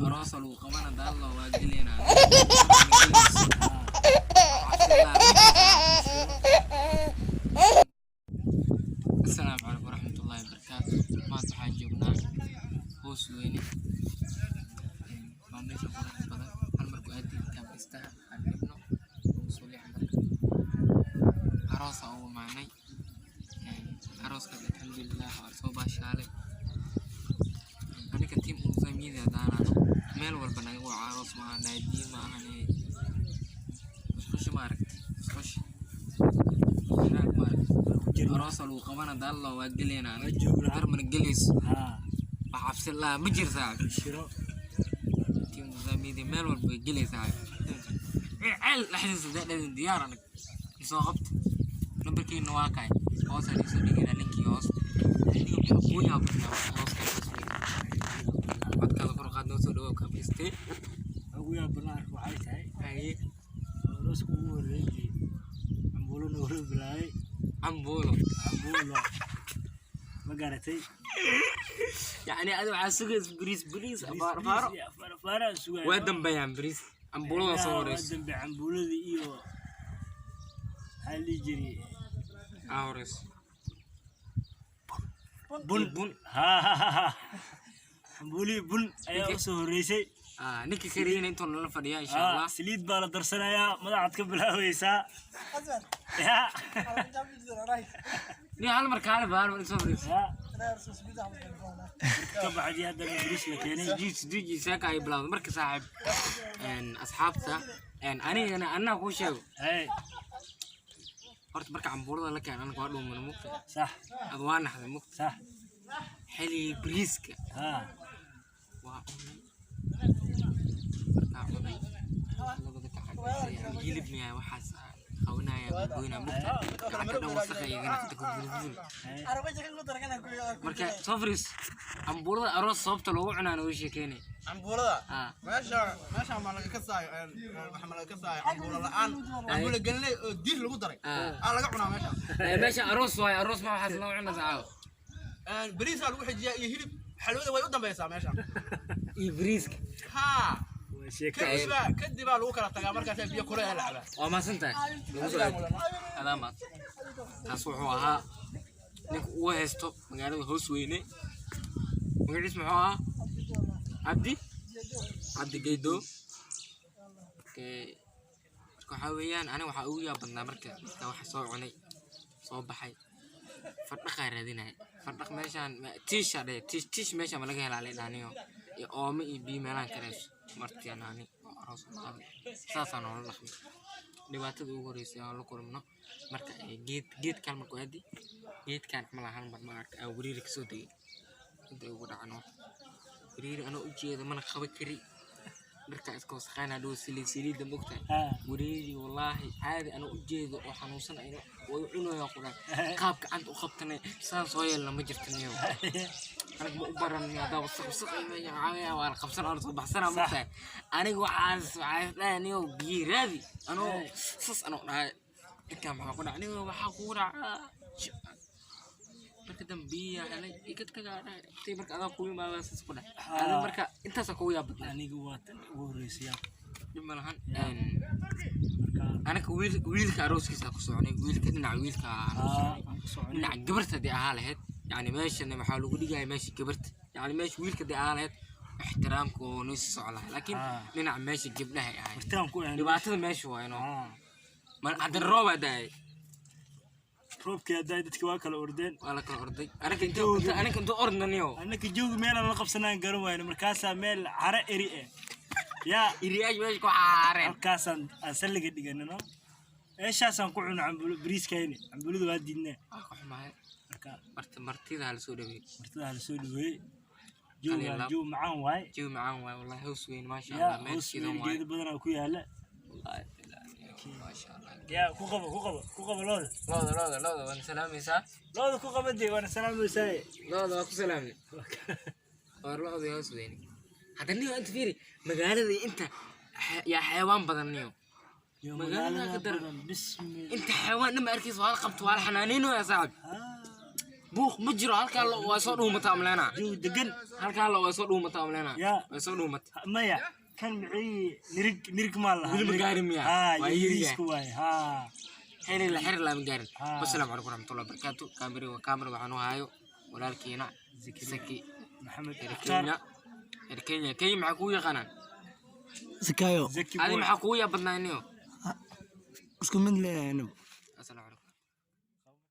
Aroosa lagu qabana daallo waa geleynaa. Asalaamu calaykum waraxmatullaahi wabarakaatu. Maanta waxaan joognaa Hoos Weyne. Waa meesha quruxda badan. Hal markuu aadi kaambistaha aan dhibno soo leexan. Marka aroosa ugu imaanay. Arooskaas alxamdulilah waa soo baashaalay. Aniga team Usamida hadaanano meel walba naga waca, aroos maaha, naadiye ma ahane, musqusha ma aragti, musqusha wanaag ma aragti, aroosa lagu qabana daallo waa geleynaa. Waa joognaa. Dar mana gelayso. Haa. Wax cabsi laa ma jiro, saaxib. Shiro. Team Usamida meel walba way gelaysaa, ceel dhexdiisa hadaa dhadin diyaar. Anag isoo qabta, nambarkiina waa kaay, hoosaan isoo dhigayna linkii hoos. Aniga gooniha ku jiraa arooska Hoos Weyne. Codkaada kor u qaad, noo soo dhawow kaabistee. Ugu yaab badan arka waxay tahay Haye. arooska ugu horreeyay cambuulo nagula bilaabay. Cambuulo. Cambuulo, ma garatay? Yacni adi waxaa sugaysa bariis, bariis afaar afaaro. Afaaraan sugaya. Waa dambeeyaan bariis, cambuulada soo Waa horeyso. dambe cambuuladii iyo maxaa la dhihi jiray? Aa horeyso. Bun. Bun. Haa, cambuulihii bun ayaa usoo horreysay. Ah, ninka kariyana intuu nala fadhiyaa insha Haa, Allah. Saliid baa la darsanayaa, madaxaad ka bilaabaysaa ya. Nin hal mar kaale baa hal mar soo fadhiiso. Ya, ka baxdii haddana bariis la keenay. Jiis duji seeka ay bilowday. Marka saaxiib, asxaabta, anigana anaa kuu sheego. Hey. Horta marka cambuulada la keenay anaga waa dhuumana, mugta. Sax. Ad waa naxday, mugta. Sax. Xilligii bariiska haa waa cunay. Markaa cunay, labada gacan hilib miyaa waxaas qabanaya, gogoynaa, mugta, gacanta dhan wasakha igana kufulful. Marka soo fariis, cambuulada aroos sababta loogu cunaana way sheekeynay. Cambuulada. Ah. Meesha ma laga kasaayo, waxa ma laga kasaayo cambuulo la'aan, cambuulo galnay oo diir lagu daray Ah. aa laga cunaa meesha. Meesha aroos waaye, aroos ma waxaas loo cuna saacaw. Bariisaa lagu xijiyaa iyo hilib, xalwada way u dambaysaa meesha. Iyo bariiska. Haa. Waa sheeko. Kadibaa lagu kala tagaa, markaasaa biyo kuleel la cabaa. Waa mahadsan tahay, lagu soo aadi adaa mahadsan. Taas wuxuu ahaa ninka ugu haysto magaalada Hoos Weyne. Magaciis muxuu ahaa? Cabdi, Cabdi Geydo. Okay. Marka waxaa weeyaan aniga waxaa ugu yaab badnaa marka waxa soo cunay, soo baxay, fardhaqaa raadinaya fardhaq meeshaan tiisha dhe, tiish tiish meeshaan ma laga helaa leedhaaniyo iyo oome iyo biyo meelaan karayso martiyan ani oo aroos u qaaday. Saasaan noola dhaqmay. Dhibaatada ugu horeysay aan la kulmno marka geed geedkan markuu aadi geedkan camal hal mar ma aragtay aa wariiri kasoo degay inta ugu dhacno wariiri anoo ujeeda mana qaban kari, dharka iska wasaqaynaa dhow, saliid saliidda, mogtahay. Haa. Wariiri wallaahi caadi anoo ujeedo oo xanuunsan ayna way cunaya quraan qaab gacanta u qabtana saan soo yeelna ma jirto niyow. Aniga ma u baran haddaa wasaq wasaq iyo meesha waxaa waa la qabsan oo la soo baxsanaa, mogtahay. Aniga waxaas dhahay niyow biyo raadi anoo sas anoo dhahay intaa maxaa ku dhacay niyow, waxaa kugu dhacaa. Marka dambe biyaa helay, iga tagaa dhahay intay marka adaa kugu imaadaa sas ku dhahay adiga. Marka intaasaa kugu yaab badnaa. Aniga waa tan ugu horreysay yaab. Dhib ma lahan. Marka anaga wiil wiilka arooskiisa ku soconay, wiilka dhinaca wiilka aan ku haa soconay. Aan ku soconay. Dhinaca gabarta hadii ahaa lahayd, yani meeshana waxaa lagu dhigaya meesha gabarta, yani meesha wiilka hadii ahaa lahayd ixtiraamka oo noo sii socon lahaa, laakiin Ah. dhinaca meesha gabdhahay ahayd. Martiaan ku ahayn. Dhibaatada meesha waa inoo haa haddana roobaa daayay. Roobkii hadday dadki waa kala ordeen. Waa la kala orday. Anaga inta anaga inta ordnaniyo. Annaka joogi meelaan la qabsanaan garan wayno, markaasaa meel cara eri eh yaa. Iriyaasha meesha ku xaareen. Halkaasaan aan salliga dhiganino, meeshaasaan ku cuno cambuulo bariiskayni, cambuulada waa diidnaa. Waa ka xumahay. Marka martida lasoo dhaweeyey. Martidaa la soo dhaweeyey. Joogaa laab. Joog macaan waaye. Jawi macaan waaye wallahi. Hoos Weyn, maasha yaa Allah, meel hoos shidan weyn waaye. Geedo badanaa ku yaala. Wallahi billahi, maasha Allah. Yaa ku qabo, ku qabo, ku qabo looda. Looda, looda, looda waan salaamaysaa. Looda ku qaba dee, waana salaamaysaa. Looda waa ku salaamay. Waa looda Hoos Weyne. Hadda niyo inta fiiri magaalada inta yaa xayawaan badan niyo. Yo, magaalada magaalada ka daran. Badan bismillah. Inta xayawaan dhan ma arkaysa, waa la qabto, waa la xanaaneynayaa saaxib. Haa. Buuq ma jiro halkaa, lo waa soo dhuumataa amleena. Jawi degan. Halkaa lo waa soo dhuumataa amleena. Ya. Waa soo dhuumatay. Maya, kan micii nirig nirig maa lahaa. Weli ma gaarin miyaa? Haa. Waa yiriga. Yiriisku waay, haa. Xiri la xiri lama gaarin. Ah. Wasalaamu calaykum waraxmatullahi wabarakaatu. Kaamiri waa kaamira, waxaan u hayo walaalkiina Saki. Maxamed Reer Mukhtaar. Kenya, reer Kenya. Kenya maxaa kugu yaqaanaan? Sikayo. Zaki Adi boy. Maxaa kugu yaab badnaa iniyo? Isku mid leeyahay.